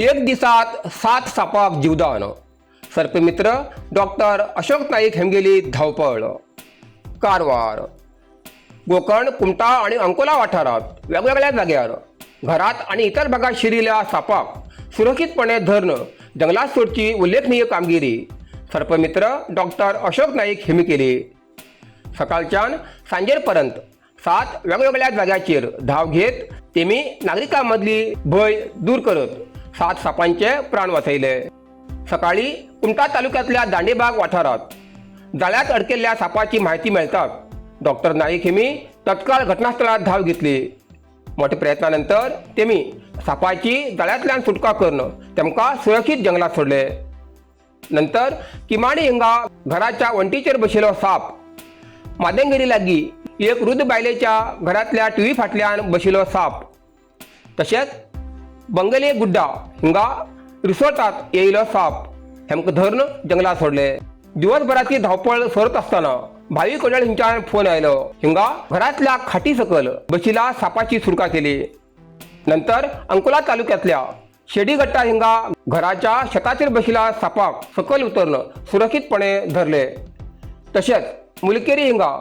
एक दिसात सात सापाक जीवदान. सर्पमित्र डॉक्टर अशोक नाईक हेमगेली धांवपळ. कारवार. गोकर्ण, कुमटा आणि अंकोला वाठारात वेगवेगळ्या जाग्यार घरात आणि इतर भागात शिरिल्ल्या सापाक सुरक्षितपणे धरून जंगलात सोडची उल्लेखनीय कामगिरी सर्पमित्र डॉक्टर अशोक नाईक हेमी केली. सकाळच्यान सांजेरपर्यंत सात वेगवेगळ्या जाग्याचेर धाव घेत तेमी नागरिकां मदली भंय दूर करत सात सापांचे प्राण वाचयले. सकाळी कुमटा तालुक्यातल्या दांडेबाग वाठारात जाळ्यात अडकेल्ल्या सापाची माहिती मेळटात डॉक्टर नाईक हेमी तत्काळ घटनास्थळात धाव घेतली. मोठ्या प्रयत्नानंतर तेमी सापाची जाळ्यांतल्यान सुटका करून तेमकां सुरक्षीत जंगलात सोडले. नंतर किमाणी हिंगा घराच्या वण्टीचेर बशिल्लो साप, मादेंगेरी लागीं एक वृद्ध बायलेच्या घरांतल्या टीव्ही फाटल्यान बशिल्लो साप, तशेंच बंगले गुड्डा हिंगा रिसॉर्टात येयलो साप हेमकां धरून जंगलात सोडले. दिवसभराची धांवपळ सरत आसतना भावी कोडळ हिंच्यान फोन आयलो. हिंगा घरांतल्या खाटी सकल बशिल्ल्या सापाची सुटका केली. नंतर अंकोला तालुक्यातल्या शेडीगट्टा हिंगा घराच्या शेताचेर बशिल्ल्या सापाक सकयल उतरून सुरक्षीतपणे धरले. तशेंच मुलकेरी हिंगा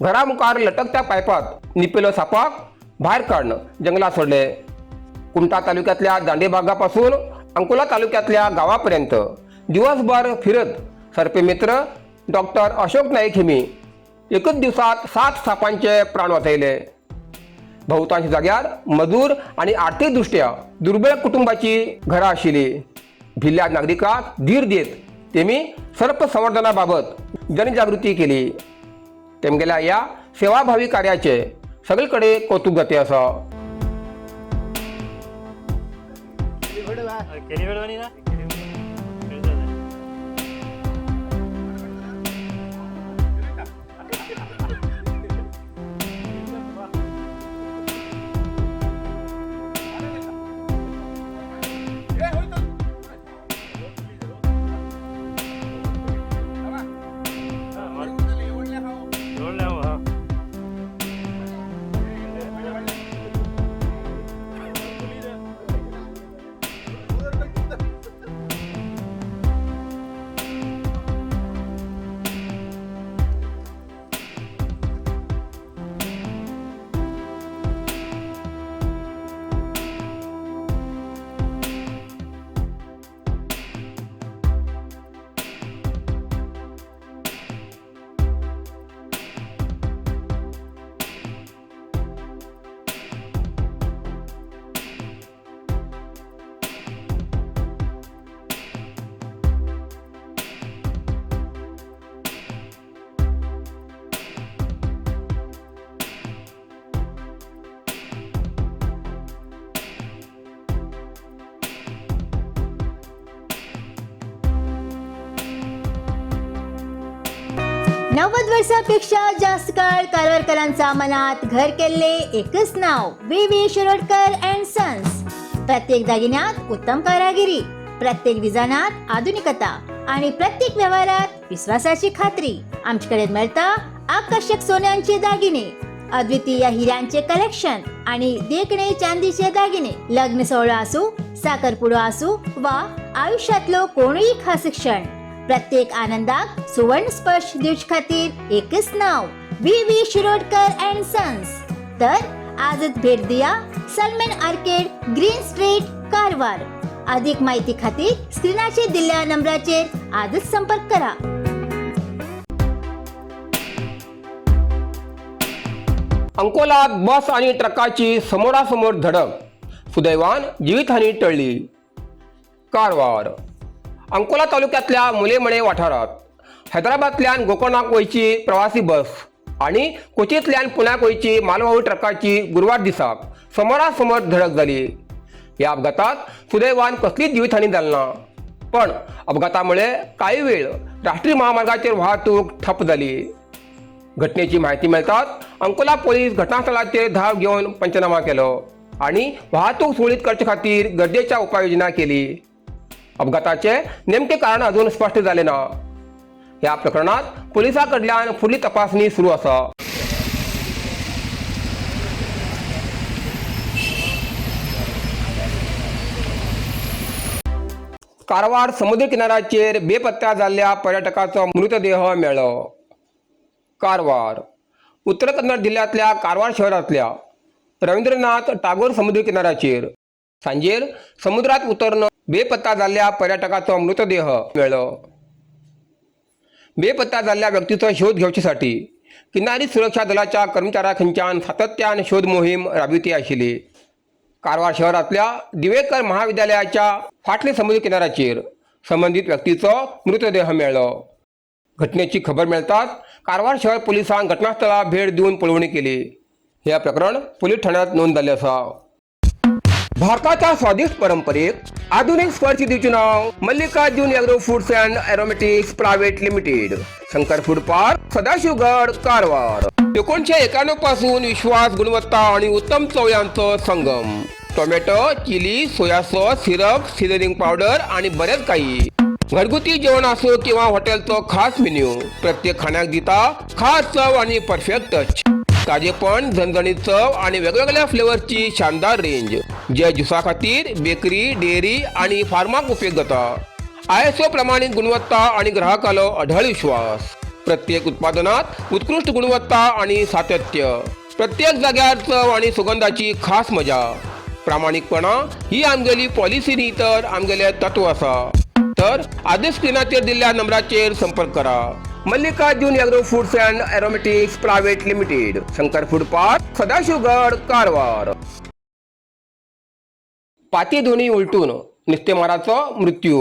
घरा मुखार लटकत्या पायपात निपिल्लो सापाक भायर काडून जंगलात सोडले. कुमटा तालुक्यातल्या दांडेबागापासून अंकोला तालुक्यातल्या गावापर्यंत दिवसभर फिरत सर्पमित्र डॉक्टर अशोक नाईक हेमी एकच दिवसात सात सापांचे प्राण वाचयले. बहुतांश जाग्यार मजूर आणि आर्थिकदृष्ट्या दुर्बळ कुटुंबाची घरां आशिल्ली. भिल्ल्या नागरिकांक धीर देत तेमी सर्प संवर्धनाबाबत जनजागृती केली. तेमगेल्या ह्या सेवाभावी कार्याचे सगळे कडेन कौतुक जाते आसा. केली ना. 90 वर्षापेक्षा जास्त काळ कारवारकरांचा मनात घर केले एकच नाव, V V Shirodkar and sons. प्रत्येक दागिन्यात उत्तम कारागिरी, प्रत्येक डिझायनात आधुनिकता आणि प्रत्येक व्यवहारात विश्वासाची खात्री. आमच्याकडे मिळता आकर्षक सोन्यांचे दागिने, अद्वितीय हिऱ्यांचे कलेक्शन आणि देखणे चांदीचे दागिने. लग्न सोहळा असू, साखरपुडो असू वा आयुष्यातलो कोणीही खास क्षण, प्रत्येक आनंदाक सुवर्ण स्पर्श दिवचे खातीर एकच नाव, V V Shirodkar and sons. तर आजच भेट दिया, सलमेन आर्केड, ग्रीन स्ट्रीट, कारवार. अधिक माहिती खातीर स्क्रीनाचेर दिल्ल्या नंबराचेर आजच संपर्क करा. अंकोलात बस आणि ट्रकाची समोरासमोर धडक, सुदैवान जीवितहानी टळली. कारवार. अंकोला तालुक्यातल्या मुलेमळे वाठारात हैदराबादल्यान गोकर्णाक वयची प्रवासी बस आणि कोचींतल्यान पुण्याक वयची मालवाहू ट्रकाची गुरुवार दिसाक समोरासमोर धडक जाली. ह्या अपघातात सुदैवान कसलीच जीवितहानी जाली ना, पण अपघातामुळे काही वेळ राष्ट्रीय महामार्गाचेर वाहतूक ठप्प जाली. घटनेची माहिती मेळटाच अंकोला पोलीस घटनास्थळाचेर धाव घेवन पंचनामा केलो आणि वाहतूक सुरळीत करचे खातीर गरजेच्या उपाययोजना केली. अपघाताचे नेमके कारण अजून स्पष्ट जाले ना. ह्या प्रकरणात पोलिसां कडल्यान फुडली तपासणी सुरू आसा. कारवार समुद्र किनाऱ्याचेर बेपत्ता जाल्ल्या पर्यटकाचो मृतदेह मेळ्ळो. कारवार उत्तर कन्नड जिल्ल्यांतल्या कारवार शहरांतल्या रवींद्रनाथ टागोर समुद्र किनाऱ्याचेर सांजेर समुद्रात उतरून बेपत्ता जाल्ल्या पर्यटकाचो मृतदेह मेळ्ळो. बेपत्ता जाल्ल्या व्यक्तीचो शोध घेवचेसाठी किनारी सुरक्षा दलाच्या कर्मचाऱ्यां खंयच्यान सातत्यान शोध मोहीम राबयती आशिल्ली. कारवार शहरांतल्या दिवेकर महाविद्यालयाच्या फाटले समुद्र किनाऱ्याचेर संबंदीत व्यक्तीचो मृतदेह मेळ्ळो. घटनेची खबर मेळताच कारवार शहर पोलिसांक घटनास्थळाक भेट दिवन पळोवणी केली. हे प्रकरण पोलीस ठाण्यात नोंद जाल्लें आसा. भारताच्या स्वादिष्ट परंपरेक आधुनिक स्पर्श दिवचें नांव Mallikarjun agro foods and aromatics private limited, Shankar food park, Sadashivgad, Karwar. 1991 पासून विश्वास, गुणवत्ता आणि उत्तम चव यांचो संगम. Tomato, chilli, soya sauce, syrup, seasoning powder आणि बरेच काही. घरगुती जेवण असो किंवा हॉटेलचो खास मेन्यू, प्रत्येक खाण्याक दिता खास चव आणि परफेक्ट टच. ताजेपण, झणझणीत चव आणि वेगवेगळ्या फ्लेवर्सची शानदार रेंज, जे ज्युसा खातीर, बेकरी, डेअरी आणि फार्माक उपयोग जाता. ISO प्रमाणित गुणवत्ता आणि ग्राहकालो अढळ विश्वास. प्रत्येक उत्पादनात उत्कृष्ट गुणवत्ता आणि सातत्य. प्रत्येक जाग्यार चव आणि सुगंधाची खास मजा. प्रामाणिकपणा ही आमगेली पॉलिसी न्ही तर आमगेले तत्व आसा. तर आजच स्क्रिनाचेर दिल्ल्या नंबराचेर संपर्क करा. Mallikarjun agro foods and aromatics private limited, Shankar food park, Sadashivgad, Karwar. पाती दोणी उलटून नुस्तेमाराचो मृत्यू.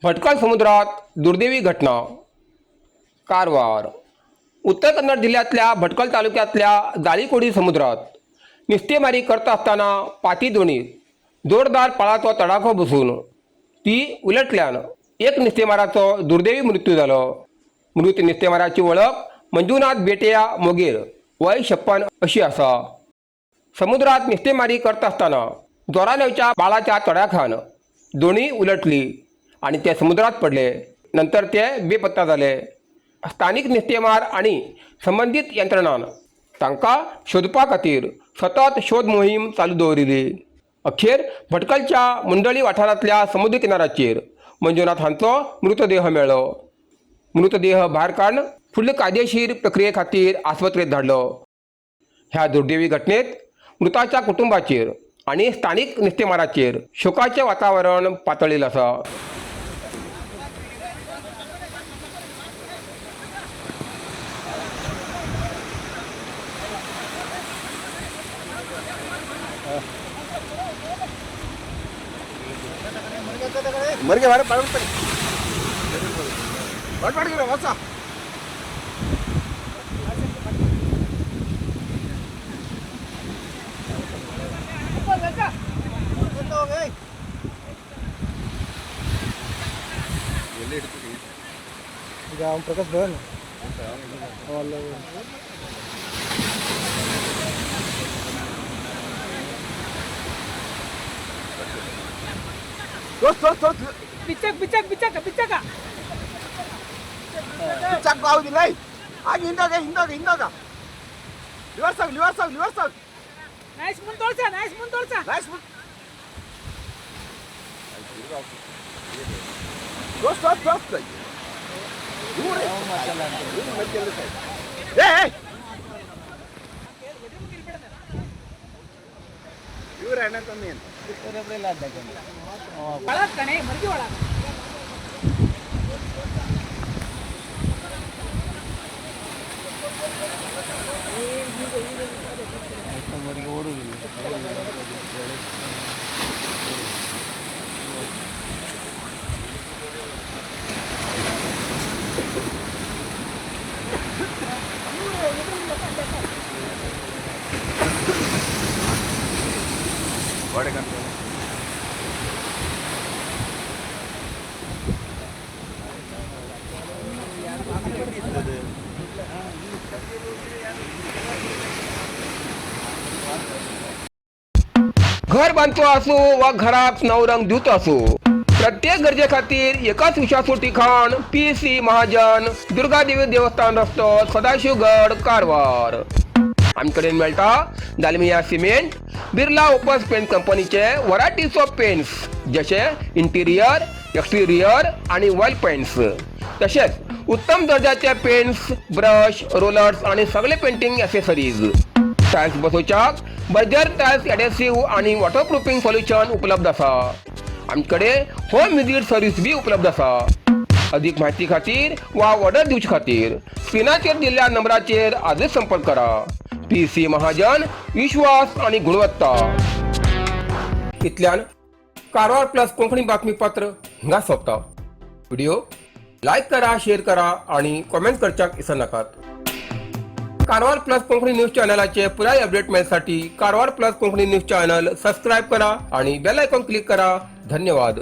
भटकळ समुद्रात दुर्दैवी घटना. कारवार उत्तर कन्नड जिल्ह्यातल्या भटकळ तालुक्यातल्या जाळीकोडी समुद्रात नुस्तेमारी करता आसतना पाती दोणीत जोरदार पाळाचो तडाखो बसून ती उलटल्यान एक नुस्तेमाराचो दुर्दैवी मृत्यू जालो. मृत नुस्तेमाराची वळख मंजुनाथ बेटिया मोगेर, वय 56 अशी आसा. समुद्रात नुस्तेमारी करता आसतना जोरान येवच्या बाळाच्या तडाख्यान दोणी उलटली आणि ते समुद्रात पडले. नंतर ते बेपत्ता जाले. स्थानिक नुस्तेमार आणि संबंदीत यंत्रणान तांकां शोदपा खातीर सतत शोध मोहीम चालू दवरिल्ली. अखेर भटकलच्या मुंडळी वाठारांतल्या समुद्र किनाऱ्याचेर मंजुनाथ हांचो मृतदेह मेळ्ळो. मृतदेह भायर काडून फुडले कायदेशीर प्रक्रिये खातीर आस्पत्रेंत धाडलो. ह्या दुर्दैवी घटनेत मृताच्या कुटुंबाचेर आनी स्थानीक नुस्तेमाराचेर शोकाचें वातावरण पातळिल्लें आसा. मर गया. वाचा. Prakash Bhavan. ದೋಸ್ತ್ ದೋಸ್ತ್ ದೋಸ್ತ್. ಬಿಚ್ಚಕ್ ಬಿಚ್ಚಕ್ ಬಿಚ್ಚಕ ಬಿಚ್ಚಕ. ಬಿಚ್ಚಕ್ ಆಗುದಿಲ್ಲ. ಹಾಗೆ ಹಿಂದಾಗ ಹಿಂದಾಗ ಹಿಂದಾಗ ಲಿವರ್ಸ್ ಆಗ ಲಿವರ್ಸ್ ಆಗ ಲಿವರ್ಸ್ ಆಗ. ನೈಸ್, ಮುಂದ್ ತೋರ್ಸ, ನೈಸ್, ಮುಂದ್ ತೋರ್ಸ. ನೈಸ್. ದೋಸ್ತ್ ದೋಸ್ತ್ ದೋಸ್ತ್. ಇವ್ರ ಅಣ್ಣ ತಂದೆ ಅಂತ. ಒಳಗ್ ಕಣೆ ಮರ್ಗಿ ಒಳಗ್. घर बांधतो असो वा घराक नवो रंग दिवचो असो, प्रत्येक गरजे खातीर एकाच विश्वासू ठिकाण, PC Mahajan, Durgadevi देवस्थान रस्तो, सदाशिवगड, कारवार. आमचे कडेन मेळटा Dalmia cement, Birla Opus paint कंपनीचे व्हरायटीज ऑफ पेंट्स, जशे इंटिरियर, एक्सटिरियर आणि वॉल पेंट्स तसेच उत्तम दर्जाचे पेंट्स, ब्रश, रोलर्स आणि सगळे पेंटिंग ॲसेसरीज. टायल्स बसोवच्याक बर्जर टायल्स एडेसिव्ह आणि वॉटरप्रुफिंग सोल्युशन उपलब्ध आसा. आमचे होम विजीट सर्वीस बी उपलब्ध आसा. अधिक माहिती खातीर वा ऑर्डर दिवचे खातीर स्क्रिनाचेर दिल्ल्या नंबराचेर आजच संपर्क करा. पी सी महाजन, विश्वास आणि गुणवत्ता. इतल्यान कारवार प्लस कोंकणी बातमीपत्र हिंगा सोंपता. व्हिडिओ लायक करा, शेअर करा आणि कॉमेंट करच्याक विसरनाकात. कारवार प्लस कोंकणी न्यूज चॅनलाचे पुराय अपडेट मेळसाठी Karwar plus Konkani news channel subscribe करा आणि बेल आयकॉन क्लिक करा. धन्यवाद.